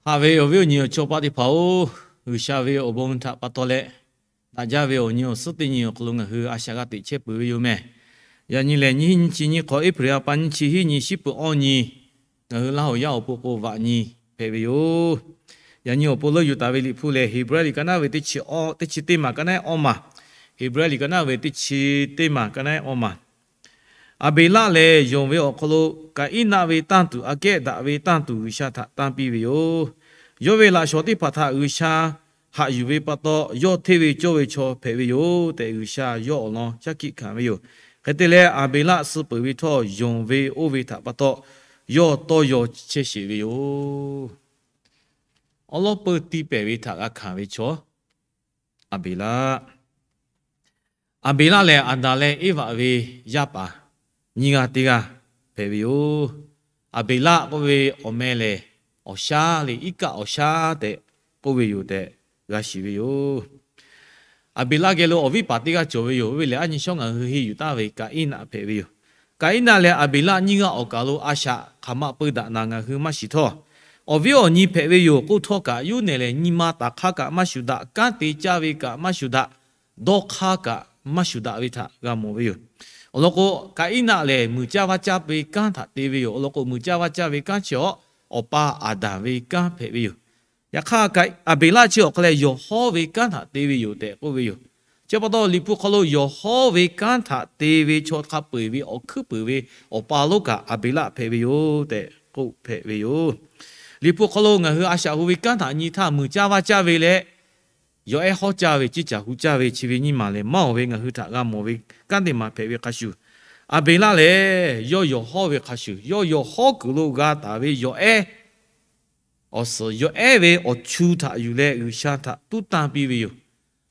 Haꞈ ve awˬ viˉ awˬ nyi awˬ chaw paˆ teˇ hpaˍ-oˬ, G'uiˬsha ve awˬ bon htaꞈ pa taw leh, daꞈ jaˇ ve awˬ nyi awˬ suhˉ teˇ nyi awˬ hk'aw lo ngaˬ hui a shaꞈ g'a teꞈ chehˇ peuˬ ve yoˬ mehˬ. Yaꞈ nyi lehˬ, nyiˇ hinˉ nyiˇ chi nyiˇ hk'awꞈ, April ha pa nyiˇ chi hiˉ nyi, shiˉ peuˬ awˇ nyi, ngaˬ hui Laˇ hoˍ yaˇ awˬ pon k'o vaꞈ nyi hpehꞈ ve yoˬ. Yaꞈ nyi awˬ pon leuˆ yuˬ taˍ ve Liꞈ hpu lehˬ, Heˍbrehˇ liꞈ ka naˉ ve teˇ chi teˇ maˬ ka naˉ awˇ maˬ. Heˍbrehˇ liꞈ ka naˉ ve teˇ chi teˇ maˬ ka naˉ awˇ maˬ. Aˍbeˍlaˆ lehˬ, yonˍ ve awˬ hk'aw lo Kaˍiˉnaˆ ve tanˇ tuˬ aꞈ kehˉ daꞈ ve tanˇ tuˬ G'uiˬsha htaꞈ tanˇ piˇ ve yoˬ. Yawˇ ve laꞈ shawnˍ teˇ hpaˍ htaꞈ G'uiˬsha haꞈ yuˬ ve pa taw, yawˇ hteˇ ve cawˇ ve chaw hpehꞈ ve yoˬ tehꞈ, G'uiˬsha yawˇ awˬ lawn shaˉ hkiˆ hkanˍ ve yoˬ. Hk'e te leh, Aˍbeˍlaˆ suh peuˬ ve htawˇ, yonˍ ve oˇ ve htaꞈ pa taw yawˇ tawˇ yaw chehˇ sheˍ ve yoˬ. Awˉ lawˉ peuˇ tiˇ pehˍ ve htaꞈ g'a hkanˍ ve chaw, Aˍbeˍlaˆ. Aˍbeˍlaˆ lehˬ, Aˍdanˍ leh Eˇvaꞈ ve yaˇ paˍ nyiˇ g'aˇ teˇ g'aˇ hpehꞈ ve yoˬ. Aˍbeˍlaˆ k'oˆ ve awˬ meh lehˬ, awˬ shaˉ leh iˉ kaˆ awˬ shaˉ tehꞈ k'oˆ ve yoˬ tehꞈ g'a shiˍ ve yoˬ. Aˍbeˍlaˆ geh lo awˬ viˉ paˍ teˇ g'aˇ cawˬ ve yoˬ. Oˇ ve lehˬ, a nyi shawˉ ngaˬ hui henˇ yuˬ taˍ ve Kaˍiˉnaˆ hpehꞈ ve yoˬ. Kaˍiˉnaˆ leh Aˍbeˍlaˆ nyiˇ g'aˇ awˬ kaˬ lo a shaꞈ hk'aˬ ma peu daꞈ naˍ ngaˬ hui maˇ shiˍ htawˇ, awˬ viˉ awˬ nyi hpehꞈ ve yoˬ k'oˆ htawˇ kaꞈ, yawˇ nehˬ lehˬ nyi ma taˍ hk'aˇ kaꞈ maˇ shuˍ daꞈ, kanˉ te caˇ ve kaꞈ maˇ shuˍ daꞈ, dawˇ hk'aˇ kaꞈ maˇ shuˍ daꞈ ve htaꞈ g'a mawˬ ve yoˬ. Awˬ lawn k'o, Kaˍiˉnaˆ lehˬ muiˬ caˇ vaˇ caˇ ve kanˉ htaꞈ te ve yoˬ. Awˬ lawn k'o, muiˬ caˇ vaˇ caˇ ve kanˉ chi awˬ, awˬ pa Aˍdanˍ ve kanˉ hpehꞈ ve yoˬ. Yaꞈ hk'aˇ, Aˍbeˍlaˆ chi awˬ hk'aw leh yawˬ hawˉ ve kanˉ htaꞈ te ve yoˬ tehꞈ k'oˆ ve yoˬ. Chi pa taw, Liꞈ hpu hk'aw lo yawˬ hawˉ ve kanˉ htaꞈ te ve chaw hk'a peu-eˬ ve awˬ hkuiˉ puiˍ ve awˬ pa lonˉ kaꞈ Aˍbeˍlaˆ hpehꞈ ve yoˬ tehꞈ k'oˆ hpehꞈ ve yoˬ. Liꞈ hpu hk'aw lo ngaˬ hui a shaꞈ hu ve kanˉ htaꞈ nyi htaˇ, muiˬ caˇ vaˇ caˇ ve leh yawˬ ehˉ hawˉ caˇ ve, ciˇ caˬ hu caˇ ve chi ve nyiˇ maˬ lehˬ, maˇ oˬ ve ngaˬ hui htaꞈ g'a mawˬ ve kanˉ teˇ maˬ hpehꞈ ve hk'a shuˍ, Aˍbeˍlaˆ lehˬ yawˇ yawˬ hawˉ ve hk'a shuˍ, yawˇ yawˬ hawˉ kuiˬ lo g'a taˍ ve yawˬ ehˉ awˬ suhˍ, yawˬ ehˉ ve awˬ chu htaꞈ yuˬ leh G'uiˬsha htaꞈ tuˉ tanˇ piˇ ve yoˬ.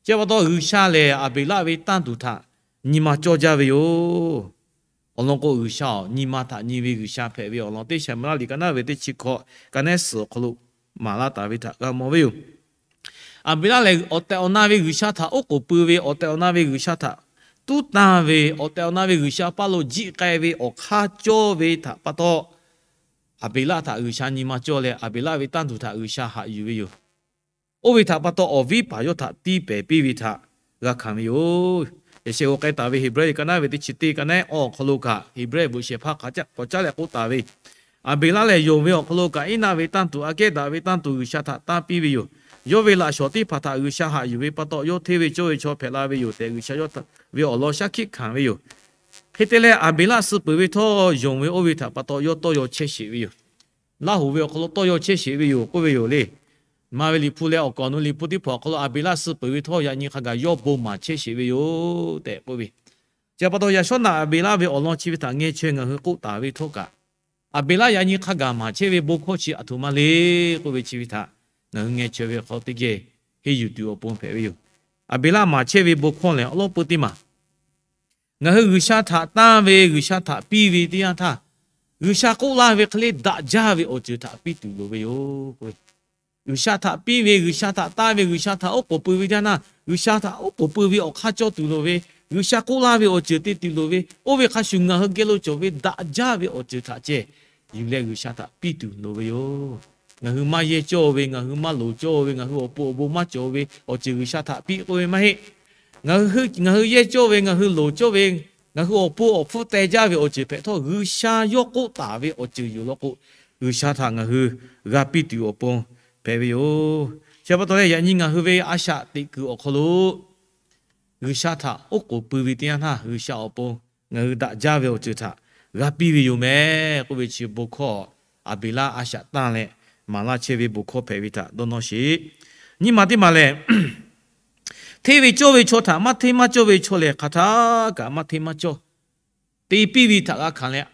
Chi pa taw, G'uiˬsha lehˬ Aˍbeˍlaˆ ve tanˇ tuˬ htaꞈ nyi ma cawˇ jaˇ ve yoˬ. Awˬ lawn k'o, G'uiˬsha awˬ nyi ma htaꞈ nyi ve G'uiˬsha hpehꞈ ve awˬ lawn teˇ Saˍmeˍlaˆ liꞈ ka naˉ ve teˇ chi hkawꞈ ka naˉ suhˍ awˬ hk'aw lo maˍ laˇ taˍ ve htaꞈ g'a mawˬ ve yoˬ. Aˍbeˍlaˆ lehˬ, awˬ tehˬ awˬ na ve G'uiˬsha htaꞈ oˉ k'oˍ pui ve, awˬ tehˬ awˬ na ve G'uiˬsha htaꞈ tuˉ tanˇ ve, awˬ tehˬ awˬ na ve G'uiˬsha paˇ lo jiˆ k'ai ve awˬ hk'aˇ cawˇ ve htaꞈ pa taw, Aˍbeˍlaˆ htaꞈ G'uiˬsha nyi ma cawˇ leh, Aˍbeˍlaˆ ve tanˇ tuˬ htaꞈ G'uiˬsha haꞈ yuˬ ve yoˬ. Oˇ ve htaꞈ pa taw, awˬ viˉ paˍ yawˇ htaꞈ tiˇ pehˍ piˇ ve htaꞈ g'a hkanˍ ve yoˬ. Yaꞈ sheh g'aw k'ai taˍ ve Heˍbrehˇ liꞈ ka naˉ ve teˇ chi teˇ ka naˉ awˇ awˬ hk'aw lo kaꞈ, Heˍbrehˇ bvuhꞈ shehˍ hpaˇ hk'aˬ caˆ k'awꞈ caˉ leh k'oˆ taˍ ve, Aˍbeˍlaˆ lehˬ, yonˍ ve awˬ hk'aw lo Kaˍiˉnaˆ ve tanˇ tuˬ aꞈ kehˉ daꞈ ve tanˇ tuˬ G'uiˬsha htaꞈ tanˇ piˇ ve yoˬ. Yawˇ ve laꞈ shawnˍ teˇ hpaˍ htaꞈ G'uiˬsha haꞈ yuˬ ve pa taw, yawˇ hteˇ ve cawˇ ve chaw hpehꞈ la ve yoˬ tehꞈ, G'uiˬsha yawˇ ve awˬ lawn shaˉ hkiˆ hkanˍ ve yoˬ. Hk'e te leh, Aˍbeˍlaˆ suh peuˬ ve htawˇ, yonˍ ve oˇ ve htaꞈ pa taw yawˇ tawˇ yaw chehˇ sheˍ ve yoˬ. Laˇ hoˍ ve awˬ hk'aw lo tawˇ yaw chehˇ sheˍ ve yoˬ k'oˆ ve yoˬ le. Maˍ ve Liꞈ hpu leh awˬ kaˍ awˬ nu Liꞈ hpu teˇ hpaˍ awˬ hk'aw lo Aˍbeˍlaˆ suh peuˬ ve htawˇ, yaꞈ nyi hk'a gaˬ yawˇ bon maˍ chehˇ sheˍ ve yoˬ tehꞈ k'oˆ ve. Chi pa taw, yaꞈ shawˉ naꞈ Aˍbeˍlaˆ ve awˬ lawn chi ve htaꞈ ngeh chaweh ngaˬ hui k'oˆ taˍ ve htawˇ kaꞈ, Aˍbeˍlaˆ yaꞈ nyi hk'a gaˬ maˍ chehˇ ve bon hkawˇ chi aˬ htoꞈ ma le k'oˆ ve chi ve htaꞈ ngaˬ hui ngeh chaweh ve hk'aw teˇ geh henˇ yuˬ tuˬ awˬ pon hpehꞈ ve yoˬ. Aˍbeˍlaˆ maˍ chehˇ ve bon hkawˇ lehˬ, awˉ lawˉ peu teˇ maˬ ngaˬ hui G'uiˬsha htaꞈ tanˇ ve, G'uiˬsha htaꞈ piˇ ve teˇ yanˇ htaˇ, G'uiˬsha k'oˆ laˇ ve hk'e le daꞈ jaˇ ve awˬ ceuˬ htaꞈ piˇ tuˬ loˍ ve yoˬ. G'uiˬsha htaꞈ piˇ ve, G'uiˬsha htaꞈ tanˇ ve, G'uiˬsha htaꞈ oˉ k'oˍ pui ve jaˇ naˇ, G'uiˬsha htaꞈ oˉ k'oˍ pui ve awˬ hk'aˇ cawˇ tuˬ loˍ ve, G'uiˬsha k'oˆ laˇ ve awˬ ceuˬ te tuˬ loˍ ve, oˇ ve hk'a shuˍ ngaˬ hui geh lo cawˬ ve daꞈ jaˇ ve awˬ ceuˬ htaꞈ ceh yuˬ leh G'uiˬsha htaꞈ piˇ tuˬ loˍ ve yoˬ. Ngaˬ hui maˇ yehˇ cawˇ ve, ngaˬ hui maˇ loˍ cawˇ ve, ngaˬ hui awˬ pon awˬ bon maˇ cawˬ ve awˬ ceuˬ G'uiˬsha htaꞈ piˇ k'oˆ ve maˇ heˆ. Ngaˬ hui, ngaˬ hui yehˇ cawˇ ve, ngaˬ hui loˍ cawˇ ve, ngaˬ hui awˬ pon awˬ hpfuhˇ teh jaˇ ve awˬ ceuˬ hpehꞈ htawˇ, G'uiˬsha yawˇ k'oˆ taˍ ve awˬ ceuˬ yoˬ law k'o, G'uiˬsha htaꞈ ngaˬ hui g'a piˇ tuˬ awˬ pon hpehꞈ ve yoˬ. Chi pa taw leh, yaꞈ nyi ngaˬ hui ve a shaꞈ teꞈ kuiˬ awˬ hk'aw lo G'uiˬsha htaꞈ oˉ k'oˍ pui ve teˇ yanˇ htaˇ, G'uiˬsha awˬ pon ngaˬ hui daꞈ jaˇ ve awˬ ceuˬ htaꞈ g'a piˇ ve yoˬ mehˍ k'oˆ ve chi bon hkawˇ, Aˍbeˍlaˆ a shaꞈ tanˇ leh maˍ laˇ chehˇ ve bon hkawˇ hpehꞈ ve htaꞈ dawˇ nawˇ sheˍ. Nyiˇ maˬ teˇ maˬ lehˬ, hteˇ ve cawˇ ve chaw htaꞈ maˇ hteˇ maˇ cawˇ ve chaw lehˬ, hk'aˬ htaˇ kaꞈ maˇ hteˇ maˇ cawˇ te piˇ ve htaꞈ g'a hkanˍ leh,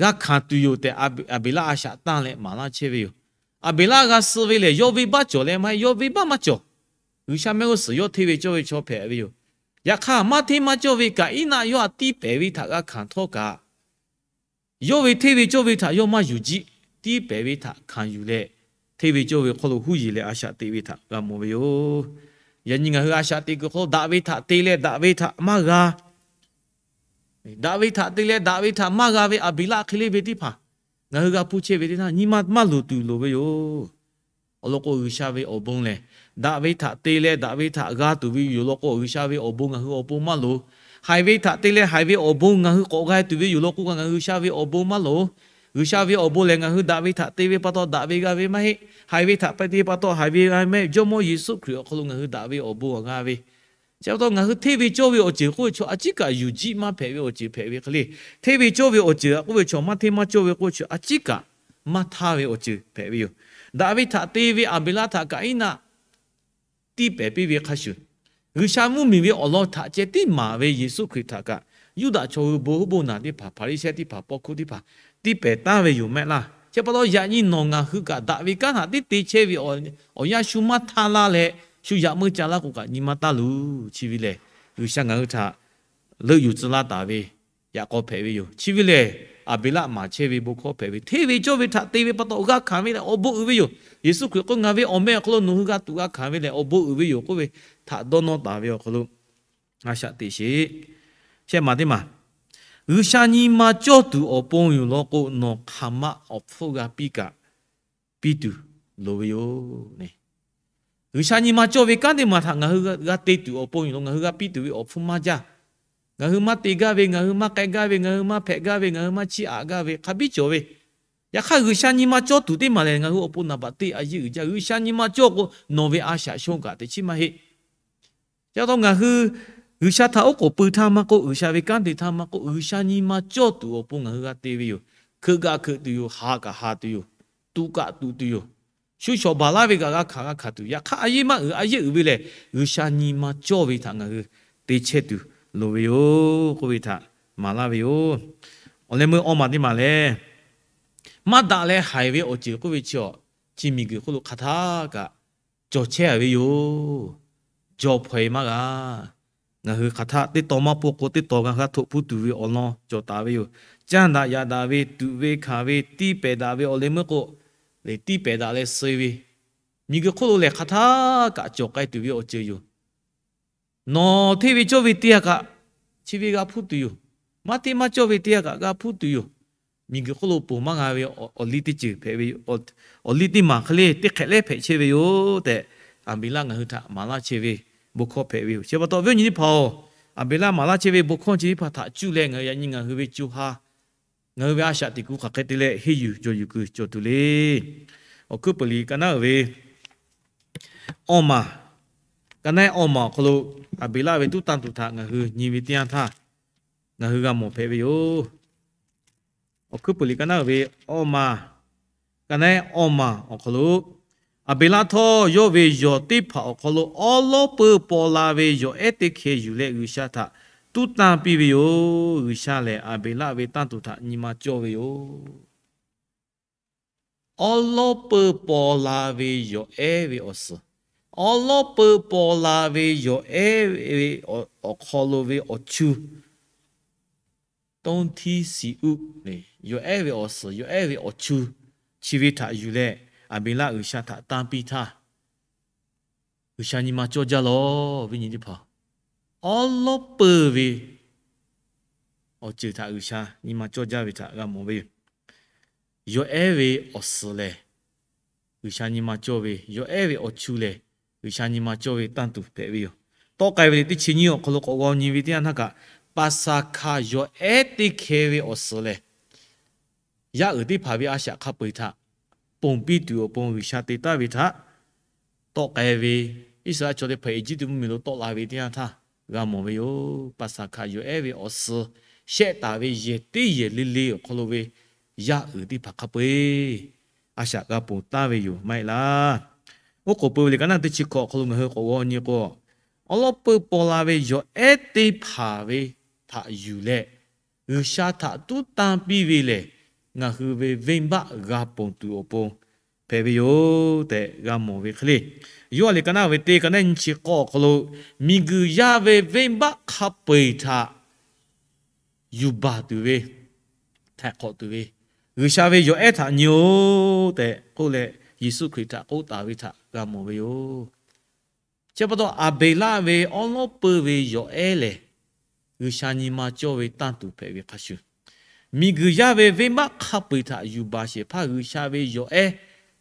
g'a hkanˍ tuˬ yoˬ tehꞈ, Aˍbeˍlaˆ a shaꞈ tanˇ leh maˍ laˇ chehˇ ve yoˬ. Aˍbeˍlaˆ g'a suh ve lehˬ, yawˇ venˇbaˆ cawˬ leh maˇ heˆ, yawˇ venˇbaˆ maˇ cawˬ. G'uiˬsha mehˆ g'uˇ suhˍ yawˇ hteˇ ve cawˇ ve chaw hpehꞈ ve yoˬ. Yaꞈ hk'aˇ, maˇ hteˇ maˇ cawˇ ve Kaˍiˉnaˆ yawˇ htaꞈ tiˇ pehˍ ve htaꞈ g'a hkanˍ htawˇ kaꞈ, yawˇ ve hteˇ ve cawˇ ve htaꞈ yawˇ maˇ yuˬ jiˆ. Tiˇ pehˍ ve htaꞈ hkanˍ yuˬ leh, hteˇ ve cawˇ ve hk'aw lo huˉ yeˬ leh a shaꞈ teꞈ ve htaꞈ g'a mawˬ ve yoˬ. Yaꞈ nyi ngaˬ hui a shaꞈ teꞈ kuiˬ hk'aw lo daꞈ ve htaꞈ te leh daꞈ ve htaꞈ maˇ g'a daꞈ ve htaꞈ te leh daꞈ ve htaꞈ maˇ g'a ve Aˍbeˍlaˆ hk'e le ve teˇ hpaˍ ngaˬ hui g'a hpuˇ chehˇ ve teˇ htaˇ, nyi ma maˇ luˬ tuˬ loˍ ve yoˬ. Awˬ lawn k'o, G'uiˬsha ve awˬ bon lehˬ, daꞈ ve htaꞈ te leh daꞈ ve htaꞈ g'a tuˬ ve yoˬ lawn k'o, G'uiˬsha ve awˬ bon ngaˬ hui awˬ pon maˇ loˍ. Haiˬ ve htaꞈ te leh haiˬ ve awˬ bon ngaˬ hui k'awꞈ g'a tuˬ ve yoˬ lawn k'o, ngaˬ hui G'uiˬsha ve awˬ bon maˇ loˍ. G'uiˬsha ve awˬ bon lehˬ, ngaˬ hui daꞈ ve htaꞈ te ve pa taw daꞈ ve g'a ve maˇ heˆ. Haiˬ ve htaꞈ te ve pa taw haiˬ ve g'a ve maˇ heˆ. Jawˇmawˇ Yeˍsuˆ Hkriꞈ awˬ hk'aw lo ngaˬ hui daꞈ ve awˬ bon g'a ve. Chi pa taw ngaˬ hui hteˇ ve cawˇ ve awˬ ceuˬ k'oˆ ve chaw a ciˉ kaꞈ yuˬ jiˆ maˇ hpehꞈ ve awˬ ceuˬ hpehꞈ ve hk'e le. Hteˇ ve cawˇ ve awˬ ceuˬ k'oˆ ve chaw maˇ hteˇ maˇ cawˇ ve k'oˆ ve chaw a ciˉ kaꞈ maˇ htaˇ ve awˬ ceuˬ hpehꞈ ve yoˬ. Daꞈ ve htaꞈ te ve Aˍbeˍlaˆ htaꞈ Kaˍiˉnaˆ tiˇ pehˍ piˇ ve hk'a shuˍ, G'uiˬsha mvuhˇmiˬ ve awˬ lawn htaꞈ ceh tiˉ maˍ ve Yeˍsuˆ Hkriꞈ htaꞈ kaꞈ, Yuˇdaꞈ chaw hui bon huˉ bon naˬ teˇ hpaˍ, Hpaˍriˍsehˇ teˇ hpaˍ, paw hkuˇ teˇ hpaˍ tiˇ pehˍ taˉ ve yoˬ mehˆ laˇ. Chi pa taw yaꞈ nyi nawˬ ngaˬ hui kaꞈ daꞈ ve kanˉ htaꞈ tiˉ te chehˇ ve awˬ yanˇ shu maˇ htaˇ laˇ leh, shu yaꞈ meuˇ ca laˇ k'o kaꞈ nyi ma taˇ luˬ. Chi ve lehˬ, G'uiˬsha ngaˬ hui htaꞈ leuˆ yuˬ tcuh laˇ taˍ ve yaꞈ k'aw hpehꞈ ve yoˬ. Chi ve lehˬ, Aˍbeˍlaˆ maˍ chehˇ ve bon hkawˇ hpehꞈ ve. Hteˇ ve cawˇ ve htaꞈ te ve pa taw g'a hkanˍ ve lehˬ awˬ bon uiˍ ve yoˬ. Yeˍsuˆ Hkriꞈ k'oˆ, Ngaˬ ve awˬ meh awˬ hk'aw lo nawˬ hui g'a tuꞈ g'a hkanˍ ve lehˬ awˬ bon uiˍ ve yoˬ k'oˆ ve htaꞈ dawˇ nawˇ taˍ ve awˬ hk'aw lo, a shaꞈ teꞈ sheˍ. Shehˆ maˬ teˇ maˬ, G'uiˬsha nyi ma cawˇ tuˬ awˬ pon yoˬ lawn k'o, nawˬ hk'aˬ ma awˬ hpfuhˇ g'a piˇ kaꞈ piˇ tuˬ loˍ ve yoˬ. G'uiˬsha nyi ma cawˇ ve kanˉ teˇ maˬ htaꞈ ngaˬ hui g'a te tuˬ awˬ pon yoˬ lawn, ngaˬ hui g'a piˇ tuˬ ve awˬ hpfuhˇ maˇ jaˇ. Ngaˬ hui maˇ te gaˇ ve, ngaˬ hui maˇ k'ai gaˇ ve, ngaˬ hui maˇ hpehꞈ gaˇ ve, ngaˬ hui maˇ chiˇ aꞈ gaˇ ve hk'a biˇ cawˬ ve. Yaꞈ hk'aˇ, G'uiˬsha nyi ma cawˇ tuˬ teˇ maˬ lehˬ, ngaˬ hui awˬ pon naˍ baꞈ teˇ a yeˇ uiˍ jaˇ. G'uiˬsha nyi ma cawˇ k'o, nawˬ ve a shaꞈ shonˇ kaꞈ teꞈ chiˉ maˇ heˆ. Chi pa taw ngaˬ hui G'uiˬsha htaꞈ oˉ k'oˍ pui htaˇ maˇ k'oˆ, G'uiˬsha ve kanˉ te htaˇ maˇ k'oˆ, G'uiˬsha nyi ma cawˇ tuˬ awˬ pon ngaˬ hui g'a te ve yoˬ. Hkeuꞈ kaꞈ hkeuꞈ tuˬ yoˬ, haˍ kaꞈ haˍ tuˬ yoˬ, tuꞈ kaꞈ tuꞈ tuˬ yoˬ, shu shawˍ baˬ laˇ ve kaꞈ g'a hkanˍ g'a hkanˍ tuˬ. Yaꞈ hk'aˇ, a yeˇ maˇ uiˍ a yeˇ uiˍ ve lehˬ, G'uiˬsha nyi ma cawˇ ve htaꞈ ngaˬ hui te chehˇ tuˬ loˍ ve yoˬ k'oˆ ve htaꞈ maˍ laˇ ve yoˬ. Awˬ leh meuˇ awˇ maˬ teˇ maˬ lehˬ, maˇ daꞈ leh haiˬ ve awˬ ceuˬ k'oˆ ve chi awˬ, chi miˬguiˬ hk'oˆ lo hk'aˬ htaˆ kaꞈ cawˬ chehˇ a ve yoˬ. Jaw hpaw-e maˇ g'a. Ngaˬ hui hk'aˬ htaˆ teˇ taw maˇ pawˆ k'o, teˇ taw g'a g'a htoꞈ hpuˇ tuˬ ve awˬ lawn cawˬ taˍ ve yoˬ. Caˇ daꞈ yaꞈ daꞈ ve, tuꞈ ve hkanˍ ve, tiˇ pehˍ daꞈ ve awˬ leh meuˇ k'o, lehˬ tiˇ pehˍ daꞈ leh suh ve, miˬguiˬ hk'oˆ lo lehˬ hk'aˬ htaˆ kaꞈ cawˬ k'ai tuˬ ve awˬ ceuˬ yoˬ. Nawˬ hteˇ ve cawˇ ve teˇ g'aˇ kaꞈ chi ve g'a hpuˇ tuˬ yoˬ. Maˇ hteˇ maˇ cawˇ ve teˇ g'aˇ kaꞈ g'a hpuˇ tuˬ yoˬ. Miˬguiˬ hk'oˆ lo ponˬ maˇ g'a ve awˬ liˇ teˇ ceuˬ hpehꞈ ve, awˬ liˇ teˇ maˬ hk'e le teˇ hk'ehꞈ lehˉ hpehꞈ chehˇ ve yoˬ tehꞈ, Aˍbeˍlaˆ ngaˬ hui htaꞈ maˍ laˇ chehˇ ve bon hkawˇ hpehꞈ ve yoˬ. Chi pa taw viˉ awˬ nyi teˇ hpaˍ-oˬ, Aˍbeˍlaˆ maˍ laˇ chehˇ ve bon hkawˇ chi teˇ hpaˍ htaꞈ cuˇ leh ngaˬ hui yaꞈ nyi ngaˬ hui ve co ha, ngaˬ hui ve a shaꞈ teꞈ kuˬ hk'aˬ hk'e te leh henˇ yuˬ jawˬ yuˬ kuiˬ cawˬ tuˬ le. Awˬ hkuiˉ peuˬ liꞈ ka naˉ uiˍ ve awˇ maˬ, ka naˉ awˇ maˬ awˬ hk'aw lo Aˍbeˍlaˆ ve tuˉ tanˇ tuˬ htaꞈ ngaˬ hui nyi ve teˇ yanˇ htaˇ, ngaˬ hui g'a mawˬ hpehꞈ ve yoˬ. Awˬ hkuiˉ peuˬ liꞈ ka naˉ uiˍ ve awˇ maˬ, ka naˉ awˇ maˬ awˬ hk'aw lo Aˍbeˍlaˆ htawˇ, yawˇ ve yawˬ teˇ hpaˍ awˬ hk'aw lo awˉ lawˉ peuˇ paw la ve yawˬ ehˉ teˇ hkeh yuˬ leh G'uiˬsha htaꞈ tuˉ tanˇ piˇ ve yoˬ. G'uiˬsha lehˬ Aˍbeˍlaˆ ve tanˇ tuˬ htaꞈ nyi ma cawˇ ve yoˬ. Awˉ lawˉ peuˇ paw la ve yawˬ ehˉ ve awˬ suhˍ, awˉ lawˉ peuˇ paw la ve yawˬ ehˉ ve awˬ hk'aw lo ve awˬ chu, tawˇ htiˇ siˍ uˆ, yawˬ ehˉ ve awˬ suhˍ, yawˬ ehˉ ve awˬ chu, chi ve htaꞈ yuˬ leh Aˍbeˍlaˆ G'uiˬsha htaꞈ tanˇ piˇ htaˇ, G'uiˬsha nyi ma cawˇ jaˇ lawˬ ve nyi teˇ hpaˍ, awˉ lawˉ peuˇ ve awˬ ceuˬ htaꞈ G'uiˬsha nyi ma cawˇ jaˇ ve htaꞈ g'a mawˬ ve yoˬ. Yawˬ ehˉ ve awˬ suhˍ lehˬ, G'uiˬsha nyi ma cawˇ ve, yawˬ ehˉ ve awˬ chu lehˬ, G'uiˬsha nyi ma cawˇ ve tanˇ tuˬ hpehꞈ ve yoˬ. Tawˆ k'ai ve liꞈ teˇ chi nyiˇ awˬ hk'aw lo k'awꞈ g'aw nyi ve teˇ yanˇ htaˇ kaꞈ, Paˍsaˍhkaˍ yawˬ ehˉ teˇ hkeh ve awˬ suhˍ lehˬ, yaˇ uiˍ teˇ hpaˍ ve a shaꞈ hk'a peu-eˬ htaꞈ ponˬ piˇ tuˬ awˬ pon G'uiˬsha te taˍ ve htaꞈ tawˆ k'ai ve, Iˉsaˍreˍlaˆ chaw teˇ hpaˍ Eˇjiˇtuꞈ mvuhˇmiˬ lo tawˆ la ve teˇ yanˇ htaˇ g'a mawˬ ve yoˬ. Paˍsaˍhkaˍ yawˬ ehˉ ve awˬ suhˍ shehˆ taˍ ve yehˬ teˇ yehˬ le le awˬ hk'aw lo ve yaˇ uiˍ teˇ hpaˍ hk'a peu-eˬ a shaꞈ g'a ponˬ taˍ ve yoˬ maˇ heˆ laˇ. Oˉ k'oˍ pui ve liꞈ ka naˉ teˇ chi hkawꞈ awˬ hk'aw lo ngaˬ hui k'awꞈ g'aw nyi k'o, awˉ lawˉ peuˇ paw la ve yawˬ ehˉ teˇ hpaˍ ve htaꞈ yuˬ leh, G'uiˬsha htaꞈ tuˉ tanˇ piˇ ve lehˬ, ngaˬ hui ve venˇbaˆ g'a ponˬ tuˬ awˬ pon hpehꞈ ve yoˬ tehꞈ g'a mawˬ ve hk'e le. Yoˇhanˬ liꞈ ka naˉ ve teˇ ka naˉ nyiˇ chi k'awˇ awˬ hk'aw lo, miˬguiˬ yaˇ ve venˇbaˆ hk'a peu-eˬ htaꞈ yuˬ baˬ tuˬ ve htaiˍ hk'awꞈ tuˬ ve G'uiˬsha ve yawˬ ehˉ htaꞈ nyi-oˬ tehꞈ k'oˆ leh, Yeˍsuˆ Hkriꞈ htaꞈ k'oˆ taˍ ve htaꞈ g'a mawˬ ve yoˬ. Chi pa taw, Aˍbeˍlaˆ ve awˉ lawˉ peuˇ ve yawˬ ehˉ lehˬ, G'uiˬsha nyi ma cawˇ ve tanˇ tuˬ hpehꞈ ve hk'a shuˍ, miˬguiˬ yaˇ ve venˇbaˆ hk'a peu-eˬ htaꞈ yuˬ baˬ shehˍ hpaˇ G'uiˬsha ve yawˬ ehˉ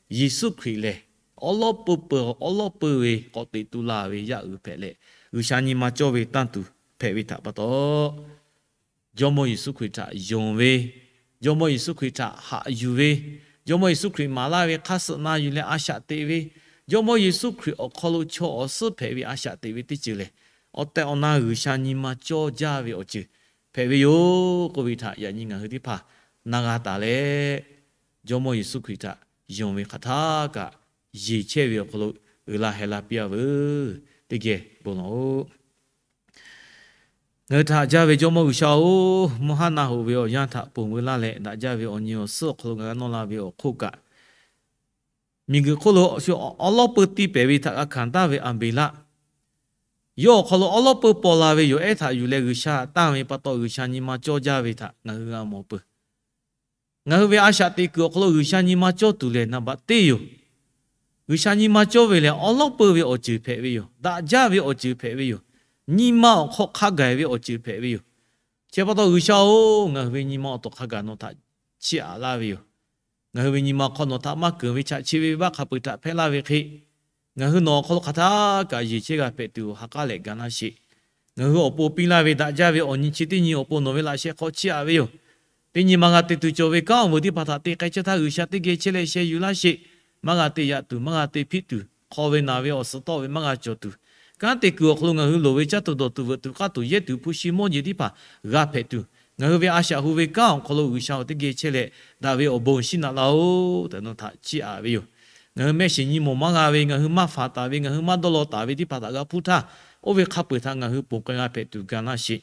Yeˍsuˆ Hkriꞈ lehˬ, awˉ lawˉ peuˇ peuˬ awˉ lawˉ peuˇ ve k'awꞈ teꞈ tu la ve yaˇ uiˍ hpehꞈ leh, G'uiˬsha nyi ma cawˇ ve tanˇ tuˬ hpehꞈ ve htaꞈ pa taw, Jawˇmawˇ Yeˍsuˆ Hkriꞈ htaꞈ yonˍ ve, Jawˇmawˇ Yeˍsuˆ Hkriꞈ htaꞈ haꞈ yuˬ ve, Jawˇmawˇ Yeˍsuˆ Hkriꞈ maˍ laˇ ve hk'aˇ suh na yuˬ leh a shaꞈ teꞈ ve, Jawˇmawˇ Yeˍsuˆ Hkriꞈ awˬ hk'aw lo chaw awˬ suhˉ hpehꞈ ve a shaꞈ teꞈ ve teˇ ceuˬ lehˬ, awˬ tehˬ awˬ na G'uiˬsha nyi ma cawˇ jaˇ ve awˬ ceuˬ hpehꞈ ve yoˬ k'oˆ ve htaꞈ yaꞈ nyi ngaˬ hui teˇ hpaˍ na g'a taˍ leh, Jawˇmawˇ Yeˍsuˆ Hkriꞈ htaꞈ yonˍ ve hk'aˬ htaˇ kaꞈ yeˬ chehˇ ve awˬ hk'aw lo uiˍ la heh la piˇ-a veuˬ. Teˇ geh bon lawˬ-oꞈ. Ngaˬ hui htaꞈ jaˇ ve Jawˇmawˇ G'uiˬsha-oˬ, mvuhˇ haˉ naˆ hoꞈ ve awˬ yanˇ htaꞈ ponˬ veu laˇ leh, daꞈ jaˇ ve awˬ nyi awˬ suhˉ awˬ hk'aw lo ngaˬ g'a nawˇ la ve awˬ hk'oˆ kaꞈ, miˬguiˬ hk'oˆ lo awˉ lawˉ peuˇ tiˇ pehˍ ve htaꞈ g'a hkanˍ taˍ ve Aˍbeˍlaˆ, yawˇ awˬ hk'aw lo awˉ lawˉ peuˇ paw la ve yoˬ ehˉ htaꞈ yuˬ leh G'uiˬsha tanˇ ve pa taw, G'uiˬsha nyi ma cawˇ jaˇ ve htaꞈ ngaˬ hui g'a mawˬ peuˬ. Ngaˬ hui ve a shaꞈ teꞈ kuiˬ awˬ hk'aw lo G'uiˬsha nyi ma cawˇ tuˬ lehˬ, naˍ baꞈ teˇ yoˬ. G'uiˬsha nyi ma cawˇ ve lehˬ, awˉ lawˉ peuˇ ve awˬ ceuˬ hpehꞈ ve yoˬ. Daꞈ jaˇ ve awˬ ceuˬ hpehꞈ ve yoˬ. Nyi ma awˬ hk'aw hk'a gaˬ ve awˬ ceuˬ hpehꞈ ve yoˬ. Chi pa taw G'uiˬsha-oˬ, ngaˬ hui ve nyi ma awˬ tawˍ hk'a gaˬ nawˬ htaꞈ chiˇ aꞈ laˇ ve yoˬ. Ngaˬ hui ve nyi ma awˬ hk'aw nawˬ htaꞈ maˇ keunˍ ve chaꞈ chi ve venˇbaˆ hk'a peu-eˬ htaꞈ hpehˇ laˇ ve hk'e, ngaˬ hui nawˬ awˬ hk'aw lo hk'aˬ htaˇ kaꞈ yeˬ chehˇ g'a hpehꞈ tuˬ ha k'aˉ leh ga laˇ sheˍ. Ngaˬ hui awˬ pon piˇ laˇ ve daꞈ jaˇ ve awˬ nyi chi teˇ nyi awˬ pon nawˬ ve laꞈ sheh hk'aw chiˇ aꞈ ve yoˬ. Teˇ nyi ma g'a te tuˬ cawˬ ve kanˉ awˬ veuˬ teˇ hpaˍ htaꞈ te k'ai chehˇ htaˇ, G'uiˬsha teˇ geh chehˇ leh sheh yuˬ laˇ sheˍ. Maˇ g'a te yaꞈ tuˬ, maˇ g'a te hpiˆ tuˬ, hk'aw ve naˬ ve awˬ suhˍ tawˆ ve maˇ g'a cawˬ tuˬ, kanˉ te kuiˬ awˬ hk'aw lo ngaˬ hui loˍ ve caˇ tuˬ dawˬ tuˬ veuꞈ tuˬ k'aˇ tuˬ yehˇ tuˬ hpu shi mawˇ jeˬ teˇ hpaˍ g'a hpehꞈ tuˬ, ngaˬ hui ve a shaꞈ hu ve kanˉ awˬ hk'aw lo G'uiˬsha-oˬ, teˇ geh chehˇ leh daꞈ ve awˬ bon shinˉ naꞈ laˇ-oˬ tehꞈ nawˬ htaꞈ chiˇ aꞈ ve yoˬ. Ngaˬ hui mehˆ shiˍ nyi mawˬ maˇ g'a ve, ngaˬ hui maˇ faˍ taˍ ve, ngaˬ hui maˇ dawˇ law taˍ ve teˇ hpaˍ htaꞈ g'a hpuˇ htaˇ, oˇ ve hk'a peu-eˬ htaꞈ ngaˬ hui ponˬ k'ai g'a hpehꞈ tuˬ ga laˇ sheˍ.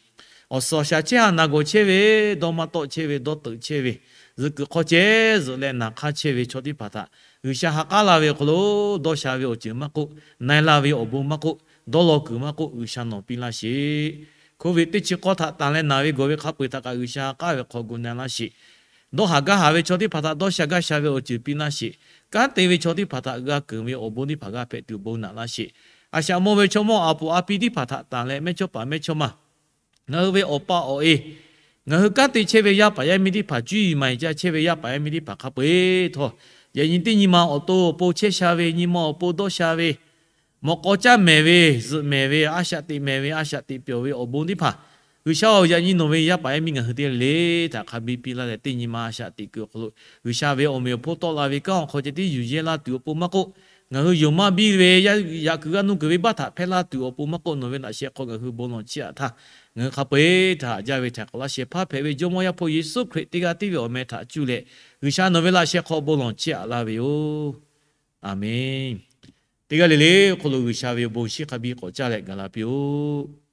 Awˬ suhˍ awˬ shaˍ chehˇ haꞈ naˬ gawˬ chehˇ ve, dawˇ maˇ tawˆ chehˇ ve, dawˇ teuꞈ chehˇ ve, zuhꞈ kuiˬ hk'aw ceh zuhꞈ leh naˍ hk'aˇ chehˇ ve chaw teˇ hpaˍ htaꞈ G'uiˬsha ha k'aˉ la ve awˬ hk'aw lo, dawˇ sha ve awˬ ceuˬ maˇ k'oˆ, na-e la ve awˬ bon maˇ k'oˆ, dawˇ law kuiˬ maˇ k'oˆ, G'uiˬsha nawˬ piˇ laˇ sheˍ. Covid teˇ chi k'awˇ htaꞈ tanˬ leh naˬ ve gawˬ ve hk'a peu-eˬ htaꞈ kaꞈ G'uiˬsha ha k'aˉ ve hk'aw gu na laˇ sheˍ. Dawˇ haˍ gaˇ haˍ ve chaw teˇ hpaˍ htaꞈ dawˇ sha gaˇ sha ve awˬ ceuˬ piˇ laˇ sheˍ. Kanˉ te ve chaw teˇ hpaˍ htaꞈ g'a keunˍ ve awˬ bon teˇ hpaˍ g'a hpehꞈ tuˬ bon naꞈ laˇ sheˍ. A shaꞈ mawˇ ve chaw mawˇ a puˍ a pi teˇ hpaˍ htaꞈ tanˬ leh mehˇchawˇpaˍ mehˇchawˇma, ngaˬ hui ve awˬ pa awˬ e, ngaˬ hui kanˉ te chehˇ ve yaˇ paˍ yaˇ miˇ teˇ hpaˍ, cuˇ yiˍ maˍ yiˍ ca chehˇ ve yaˇ paˍ yaˇ miˇ teˇ hpaˍ hk'a peu-eˬ htawˇ, yaꞈ nyi teˇ nyi ma awˬ to awˬ pon chehˇ sha ve, nyi ma awˬ pon dawˇ sha ve, mawꞈ k'aw caˇ mehˍ ve, zuhꞈ mehˍ ve, a shaꞈ teꞈ mehˍ ve, a shaꞈ teꞈ pyawˬ ve awˬ bon teˇ hpaˍ, G'uiˬsha-oˬ, yaꞈ nyi nawˬ ve yaˇ paˍ yaˇ miˇ ngaˬ hui teˇ g'aˇ le le htaꞈ hk'a biˇ piˇ laˇ leh, teˇ nyi ma a shaꞈ teꞈ kuiˬ awˬ hk'aw lo G'uiˬsha ve awˬ meꞈ awˬ hponˇ tawˆ la ve kanˉ awˬ hk'aw ceh tiˉ yuˬ yehˇ laˇ tuˬ awˬ pon maˇ k'oˆ, ngaˬ hui yonˍ maˇ biˇ ve yaꞈ kuiˬ g'aˇ nuˇ kuiˬ ve baˆ htaꞈ hpehˇ laˇ tuˬ awˬ pon maˇ k'oˆ, nawˬ ve laꞈ sheh hk'aw ngaˬ hui bon lawˬ chiˇ aꞈ htaˇ, ngaˬ hui hk'a peu-eˬ htaꞈ haꞈ jaˇ ve htaꞈ k'awꞈ laˇ shehˍ hpaˇ hpehꞈ ve Jawˇmawˇ Yaˇ hpu Yeˍsuˆ Hkriꞈ teˇ g'aˇ tiˉ ve awˬ meh htaꞈ cuˇ leh, G'uiˬsha nawˬ ve laꞈ sheh hk'aw bon lawˬ chiˇ aꞈ laˇ ve yoˬ. Aˍmenˍ. Teˇ g'aˇ le le awˬ hk'aw lo G'uiˬsha ve awˬ bon shinˉ hk'a biˇ k'awꞈ caˇ leh gaˬ la piˇ-oˆ.